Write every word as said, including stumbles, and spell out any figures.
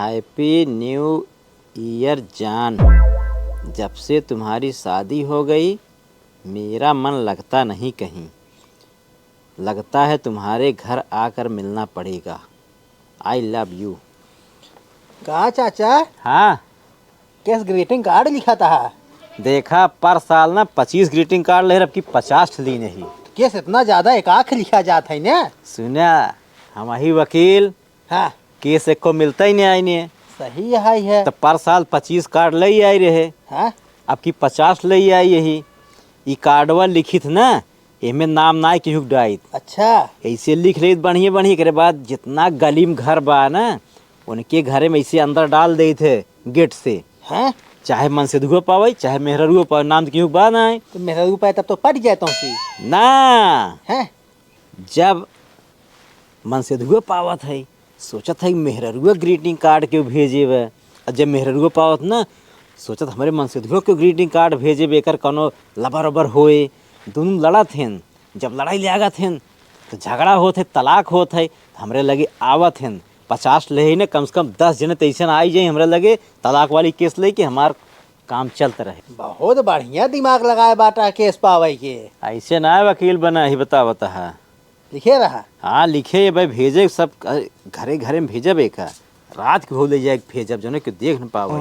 Happy New Year जान। जब से तुम्हारी शादी हो गई, मेरा मन लगता नहीं कहीं। लगता है तुम्हारे घर आकर मिलना पड़ेगा। I love you। का चाचा? हाँ। केस ग्रीटिंग कार्ड लिखा था? देखा, पर साल ना पच्चीस ग्रीटिंग कार्ड ले, अब की पचास ठे लीन ही। केस इतना ज्यादा एकाख लिखा जात है ना? सुना, हम ही वकील, हाँ। केस एको मिलता ही नहीं आईने। सही है, है। तो पर साल पच्चीस कार्ड ले आई रहे। हाँ। अब की पचास ले आई यही। ई कार्डवा लिखित ना, एमे नाम ना केहू के डाइत। अच्छा। ऐसे लिख लेत बढ़िया बढ़िया, एकरे बाद जितना गली में घर बा ना, उनके घरे में ऐसे अंदर डाल देत है गेट से। हैं? चाहे मनसेधुआ पावे, चाहे मेहररुआ पावे, नाम तो केहू के बा ना है। तो मेहररुआ पाए तब तो पट जाए तुमसे। ना। हैं? जब मनसेधुआ पावत है, सोचत है मेहररुआ ग्रीटिंग कार्ड के भेजे बे। और जब मेहररुआ पावत ना, सोचत हमरे मनसेधुआ के ग्रीटिंग कार्ड भेजे बे, एकर कौनो लबर उबर होए। दोनों लड़त हैं, जब लड़ाई लागत हैं, तो झगड़ा होत है, तलाक होत है, हमरे लगे आवत हैं। पचास ले ही ना, कम से कम दस जने तो ऐसे आई जाए हमरे लगे, तलाक वाली केस लेके हमार काम चलत रहे। बहुत बढ़िया दिमाग लगाए बाटा केस पावे के। ऐसे ना वकील बना ही, बतावत है। लिखे रहा? हाँ, लिखे ये भाई, भेजे सब, अ, घरे घरे में भेजब एक। रात के हो ले जाए भेजब, जौने के देख न पावे।